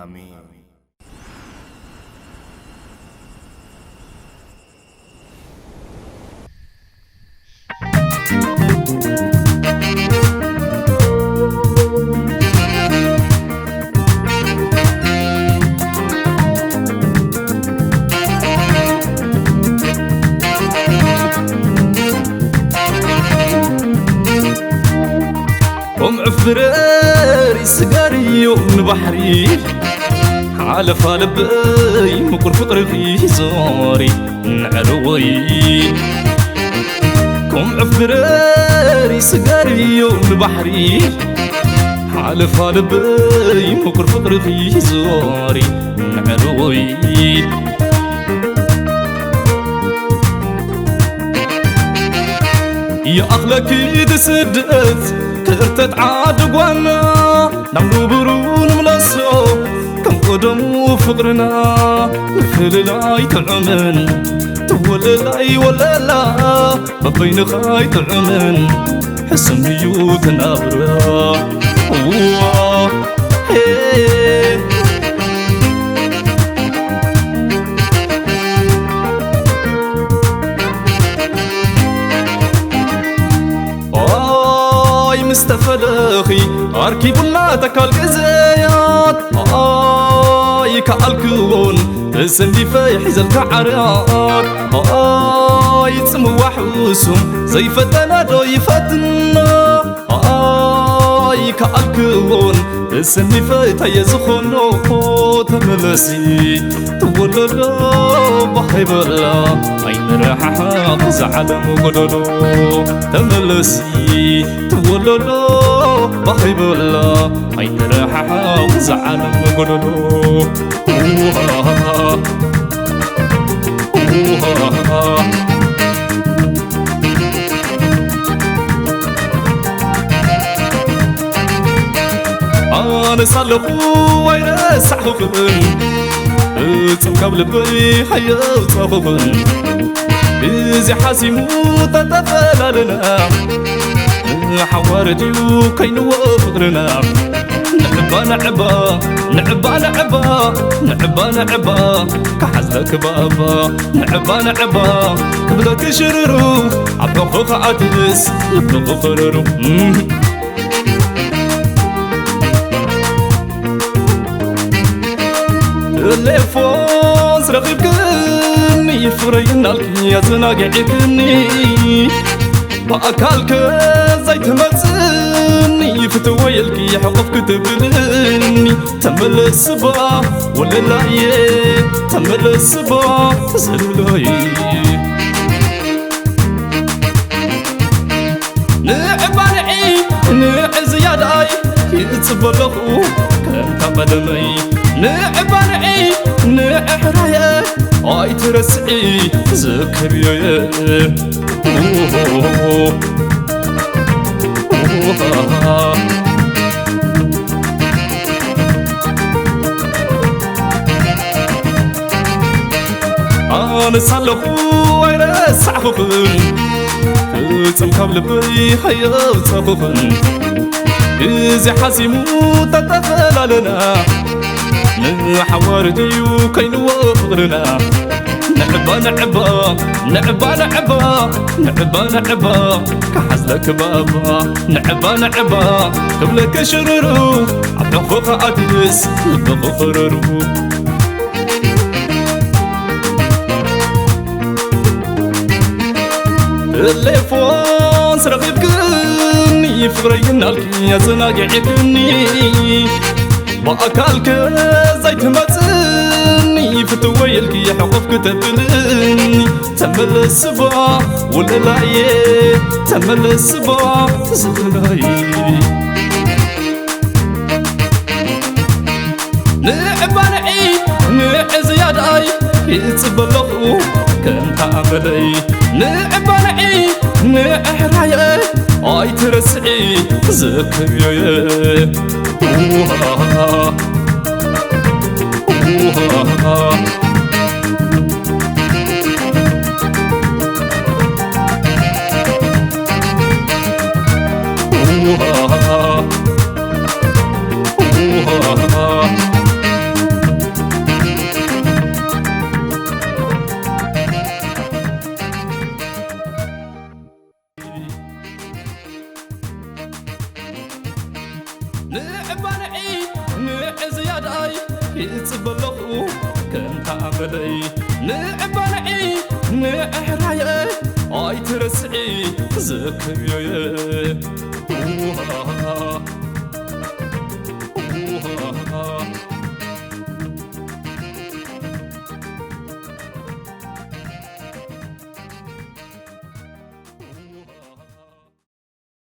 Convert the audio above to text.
ኣሜን። ከም ዕፍ ብረሪ ስገርዮ ንባሕሪ፣ ሓለፋ ልበይ ምቁር ፍቕርኺ ዞሪ ንዕርወይ። ከም ዕፍ ብረሪ ስገርዮ ንባሕሪ፣ ሓለፋ ልበይ ምቁር ፍቕርኺ ዞሪ ንዕርወይ። ይኣኽለኪ ድስደት ክእርተት ዓዲ ጓና፣ ናብ ንቡሩ ንምለሶ ከም ቀደሙ ፍቕርና። ምፍልላይ ጥዑምን ትወለላይ ወለላ፣ በበይንኻ ኣይጥዑምን ሕስም እዩ ክናብራ። እዋ፣ ሄ። ኣይ ምስ ተፈለኺ ኣርኪቡና ተካል ግዘያት፣ ኣይ ከኣልክዎን ተሰኒፈ ይሕዘልካ ዓራት። ኣይ ጽምዋ ሕሱም ዘይፈተና ዶ ይፈትና? ኣይ ከኣልክዎን ተሰኒፈ ታየ ዝኾኖ? ተመለሲ ትወለዶ ባህ ይበላ፣ ኣይንረሓሓቕ ዝዓለም ጎደሎ። ተመለሲ ትወለዶ ባህ ይበላ፣ ኣይንረሓሓቕ ዝዓለም ጎደሎ። ኡሃ፣ ኡሃ። ኣነስ ኣለኹ ኣይረሳዕኹኽን፣ ፍጹም ካብ ልበይ ሃየውጻኹኽን። እዚ ሓሲሙ ተተፈላለና፣ ንሓዋርድ እዩ ከይንዎ ፍቕርና። ንዕባ፣ ንዕባ፣ ንዕባ፣ ንዕባ፣ ንዕባ፣ ንዕባ፣ ክሓዝለኪ ባባ። ንዕባ፣ ንዕባ፣ ክብለኪ ሽሩሩ፣ ኣብ ሕቑኺ ኣትስ ልብኺ ክርሩ። ቴሌፎንስ ረኺብክኒ፣ ፍቕረይ እናልኪ ኣዘናጊዕክኒ። ብኣካልከ ዘይትመጽኒ፣ ፍትወይ ኢልኪ ሕቑፍ ክትብልኒ። ተመለስባ ወለላየ፣ ተመለስባ ዘለላየ። ንዕባ ንዒ፣ ንዒ ዝያዳይ ይጽበ ኣለኹ ከምታ ቀደመይ። ንዕባ ንዒ፣ ንዒ ሕራየ ኣይትረስዒ ዘክርዮየ። ኡሁሁሁ። ኡሃሃ። ኣነስ ኣለኹ ኣይረሳዕኹኽን፣ ፍጹም ካብ ልበይ ሃየውጻኹኽን። ግዜ ሓሲሙ ተተፈላለና፣ ንሓዋርድ እዩ ከይንዎ ፍቕርና። ንዕባ ንዕባ፣ ንዕባ ንዕባ፣ ንዕባ ንዕባ፣ ክሓዝለኪ ባባ። ንዕባ ንዕባ፣ ክብለኪ ሽሩሩ፣ ኣብ ሕቑኺ ኣትስ ልብኺ ክርሩ። ቴሌፎንስ ረኺብክኒ፣ ፍቕረይ እናልኪ ኣዘናጊዕክኒ። ብኣካልከ ዘይትመጽኒ፣ ፍትወይ ኢልኪ ሕቑፍ ክተብልኒ። ተመለስባ ወለላየ፣ ተመለስባ ዘለላየ። ንዕባ ንዒ፣ ንዒ ዝያዳይ ይጽበ ኣለኹ ከምታ ኣመለይ። ንዕባ ንዒ፣ ንዒ ሕራየ ኣይትረስዒ ዘክርዮየ። ኡሃ፣ ኡሃ። ኡሃ፣ ኡሃ። ንዕባንዒ ንዕዝያዳይ ይጽበለኹ ከምታ ኣመለይ። ንዕባንዒ ንዕሕራየ ኣይትረስዒ ዘከብዮየ።